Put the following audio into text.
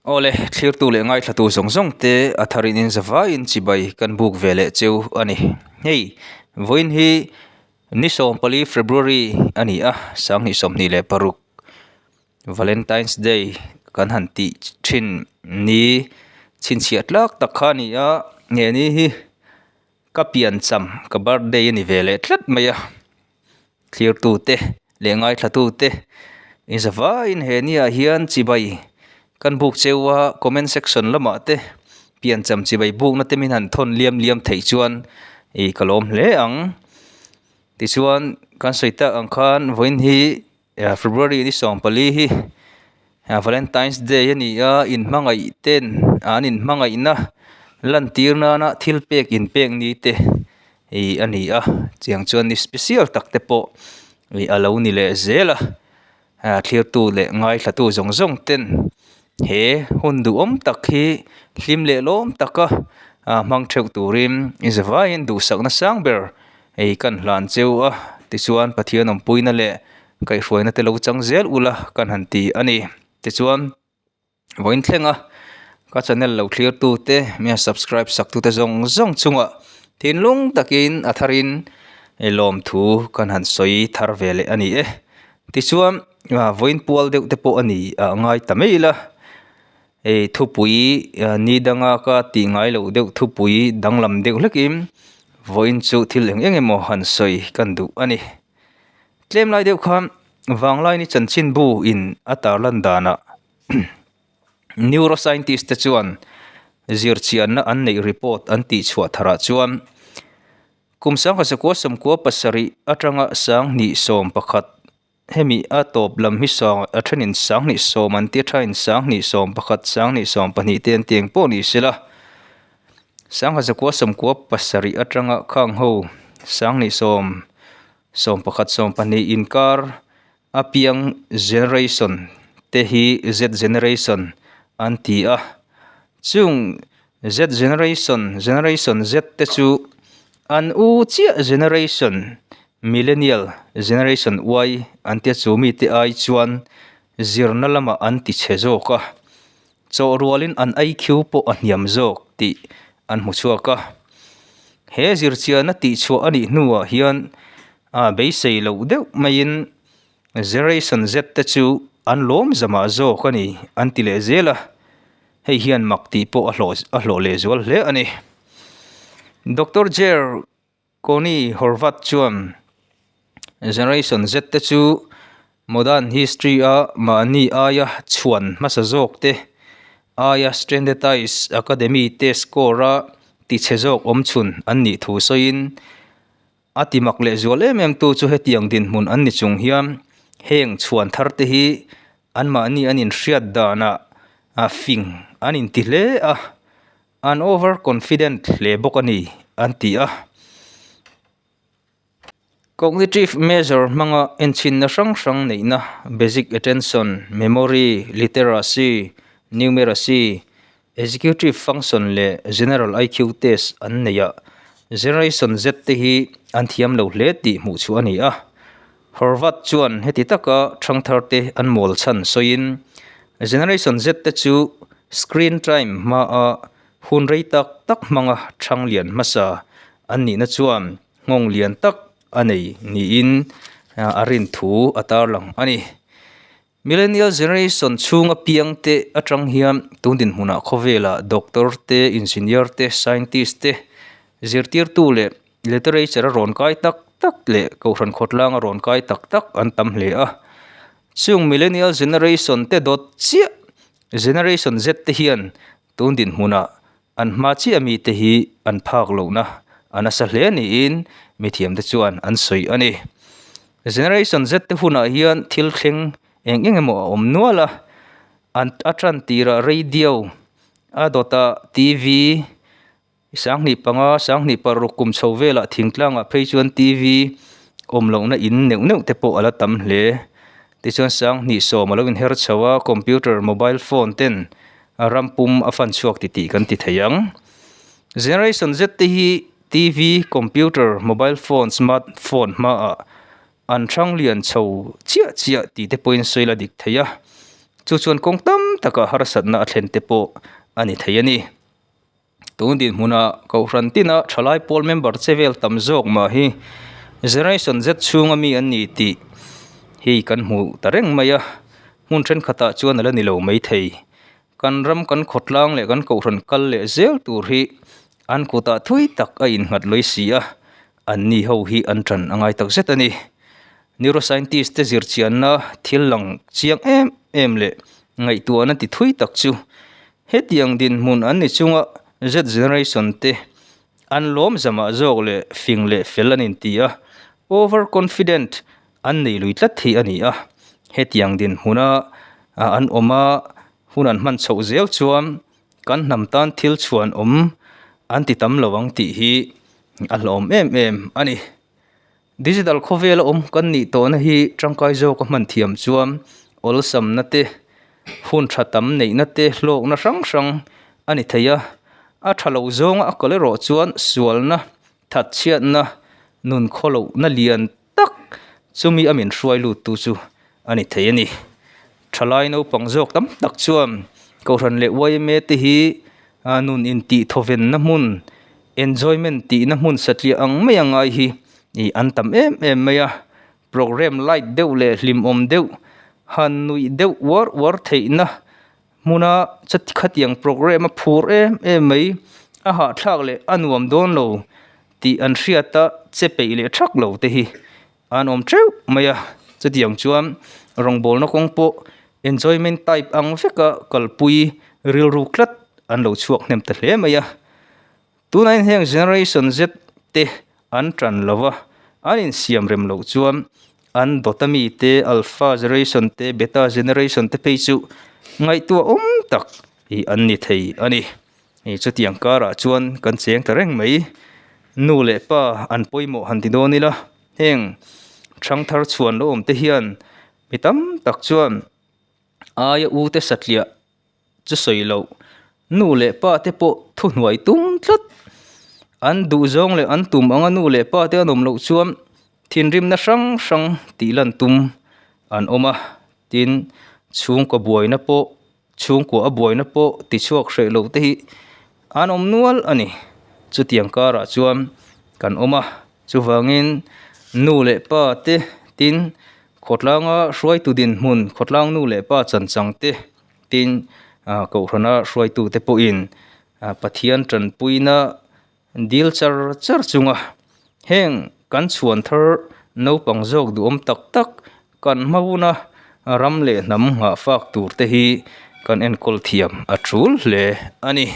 Awle, thlirtu leh ngaithlatu zawng zawng te a tharin in zavaiin chibai kan buk ve leh cheu a ni. Hei, vawiin hi ni 14 February a ni a, 2026 Valentine's Day kan han tih thin ni chhinchhiah tlak tak kha a ni a, he ni hi ka piancham ka birthday a ni ve leh tlat mai a. Thlirtute leh ngaithlatute in zavaiin he niah hian chibai kan buk cheu a comment section lamah te piancham chibai bukna te min han thawn liam liam theih chuan ih ka lawm hle ang tichuan kan sawi tak ang khan vawiin hi February ni 14 hi Valentine's Day a ni a inhmangaih ten an inhmangaihna lantir nana thil pek inpek ni te. Ih a ni a chiang chuan ni special tak te pawh ih a lo ni leh zel a ah thlirtu leh ngaithlatu zawng zawng ten he hun duhawm tak hi hlim leh lawm taka ah hmang theuh turin i zavaiin duhsakna sang ber ei kan hlan cheu a tichuan Pathian awmpuina leh kaihhruaina te lo chang zel ula kan han ti a ni tichuan. Vawiin thlenga ka channel lo thlir tute mi a subscribe sak tute zawng zawng chungah thinlung takin a tharin lawmthu kan han sawi thar ve leh a ni e. Tichuan vawiin pual deuh te pawh a ni a ngai ta mai ila hei thupui ni danga ka tih ngai loh deuh thupui danglam deuh hlekin vawiin chu thil eng eng emaw han sawi kan duh a ni. Tlem lai deuh khan Vanglaini chanchinbu in a tarlan danah neuroscientist te chuan zirchianna an neih report an tihchhuah tharah chuan kum 1997 atanga 2011 hemi a tawp lam hi a thenin 2010 an tia thain 2011 2012 te an ti eng pawh ni sela 1997 atanga khang ho 2010 11 12 inkar a piang generation te hi Z generation an ti a, chung Z generation, generation Z te chu an u chiah generation millennial, generation Y an tia chu mite ai chuan zirna lamah an ti chhe zawk a, chawh rualin an IQ pawh a hniam zawk tih an hmu chhuak a. He zirchianna tihchhuah a nih hnuah hian a beisei loh deuh maiin Generation Z te chu an lawm zamah zawk a ni an ti leh zel a, hei hian mak tih pawh a hlawh a hlawh leh zual hle a ni. Doctor Jer Connie Horvath chuan Generation Z te chu modern history a mahni aia chhuan hmasa zawk te aia standardized academy test score a tichhe zawk awmchhun an nih thu sawiin A ti mak leh zual em em tu chu hetiang dinhmun an ni chung hian heng chhuan thar te hi anmahni an inhriat danah a fing an inti hle a, an over confident hle bawk a ni an ti a. Cognitive measure hmanga enchhinna hrang hrang neihna basic attention, memory, literacy, numeracy, Executive function leh General IQ test an neih ah Generation Z te hi an thiam lo hle tih hmuh chhuah a ni a. Horvath chuan heti taka thangthar te an mawl chhan sawiin Generation Z te chu screen time hmaa hun rei tak tak hmanga thang lian hmasa an nihna chuan nghawng lian tak a nei niin a rin thu a tarlang a ni. Millennial generation chhunga piang te atang hian tun dinhmunah khawvelah doctor te, engineer te, scientist te, zirtirtu leh literature a rawn kai tak tak leh kohhran khawtlang a rawn kai tak tak an tam hle a. Chung millennial generation te dawt chiah generation Z te hian tun dinhmunah An hma chiah mite hi an phak lohna a nasa hle niin mithiamte chuan an sawi a ni. Generation Z te hunah hian thil thleng eng eng emaw a awm nual a, an a tan tirah radio, a dawtah TV, 2005, 2006 kum chho velah thingtlangah phei chuan TV awm lohna in neuh neuh te pawh a la tam hle. Tichuan 2010 a lo inher chho a, computer, mobile phone ten A ram pum a fan chhuak titih kan ti thei ang. Generation Z te hi TV, computer, mobile phone, smart phone hmaah an hrang lian chho chiah chiah tih te pawhin sawi la dik thei a. Chu chuan kawng tam takah harsatna a thlen te pawh a ni thei a ni. Tun dinhmunah Kohhran tina thalai pawl member che vel tam zawk mah hi Generation Z chhunga mi an ni tih hi kan hmu ta reng mai a, hmun thenkhatah chuan a la ni lo maithei. Kan ram kan khawtlang leh kan Kohhran kal leh zel tur hi an kutah thui tak a innghat lawih si a, anni ho hi an tan a ngai takzet a ni. Neuroscientist te zirchianna thil lang chiang em em leh ngaihtuahna ti thui tak chu Hetiang dinhmun an ni chunga Z generation te an lawm zamah zawk leh fing leh fel an inti a, over confident an nei lui tlat hi a ni a. Hetiang dinhmuna an awm a, hun an hman chhoh zel chuan kan hnam tan thil chhuan awm an ti tam lo ang tih hi a hlawm em em a ni. Digital khawvela awm kan nih tawhna hi tangkai zawka hman thiam chuan awlsamna te, hun tha tam neihna te hlawkna hrang hrang a ni thei a. A tha lo zawnga a kal erawh chuan sualna, thatchhiatna, nun khawlohna lian tak chumi a min hruai luttu chu a ni thei a ni. Thalai naupang zawk tam tak chuan Kohhran leh yma te hi nun intih thawvenna hmun, enjoyment tihna hmun satliah ang mai a ngai hi ih an tam em em mai a. Programme light deuh leh hlimawm deuh, han nuih deuh uar uar theihna hmuna chati khatiang programme a phur em em mai, a hahthlak leh a nuam dawn lo tih an hriat a che peih leh thak lo te hi An awm teuh mai a, chutiang chuan rawngbawlna kawng pawh enjoyment type ang veka kalpui rilru tlat an lo chhuak hnem ta hle mai a. Tunah hian heng generation Z te an tan lo va, an insiam rem loh chuan an dawt ami te alpha generation te beta generation te phei chu ngaihtuah awm tak hi an ni thei a ni. Hei chutiang karah chuan kan cheng ta reng mai. Nu leh pa an pawimawh han ti dawn ila, heng thangthar chhuan lo awm te hian mi tam tak chuan aia u te satliah chu sawi loh nu leh pa te pawh thuhnuai tum tlat. An duh zawng leh an tum anga nu leh pa te an awm loh chuan thinrimna hrang hrang tih lan tum an awm a, tin chhungkaw buaina pawh Chhungkua a buaina pawh tichhuak hreh lo te hi an awm nual a ni. Chutiang karah chuan kan awm a, chuvangin nu leh pa te tin khawtlanga hruaitu dinhmun, khawtlang nu leh pa chanchang te tin kohhrana hruaitu te pawhin Pathian tanpuina Dil char char chunga heng kan chhuan thar naupang zawk duhawm tak tak kan hma huna ram leh hnam nghah fak tur te hi kan enkawl thiam a tul hle a ni.